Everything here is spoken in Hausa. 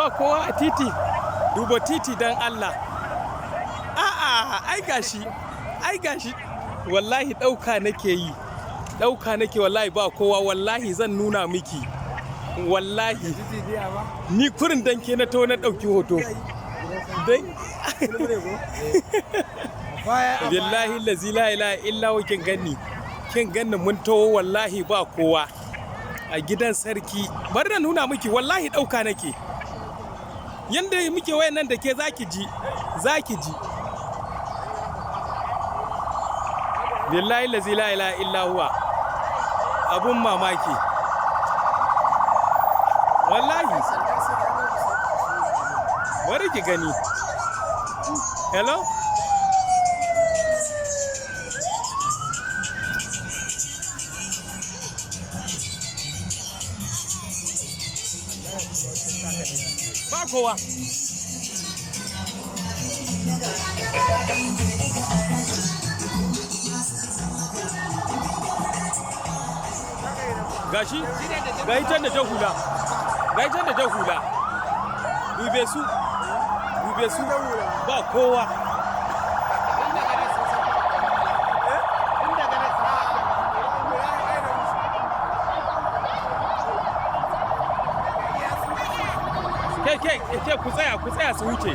Ba kowa a titi. Duba titi dan Allah. A'a, ai gashi, ai gashi. Wallahi ɗauka nake yi, ɗauka nake, wallahi ba kowa. Wallahi zan nuna miki. Wallahi ni kurin dan ke na to na ɗauki hoto dan billahi lazi la ilaha illa hu. Kin ganni, kin ganni, mun taho, wallahi ba kowa a gidan sarki. Bari na nuna miki, wallahi ɗauka nake. Yanda muke wayan nan da ke, zaki ji, zaki ji. Billahi lazi la ilaha illa huwa, abun mamaki wallahi. Bari ki gani. Hello. Ba kowa. Gashi ga can da jan hula, ga can da jan hula. Dube su, dube su, ba kowa. Ke, ke, ke, ku tsaya, ku tsaya su wuce.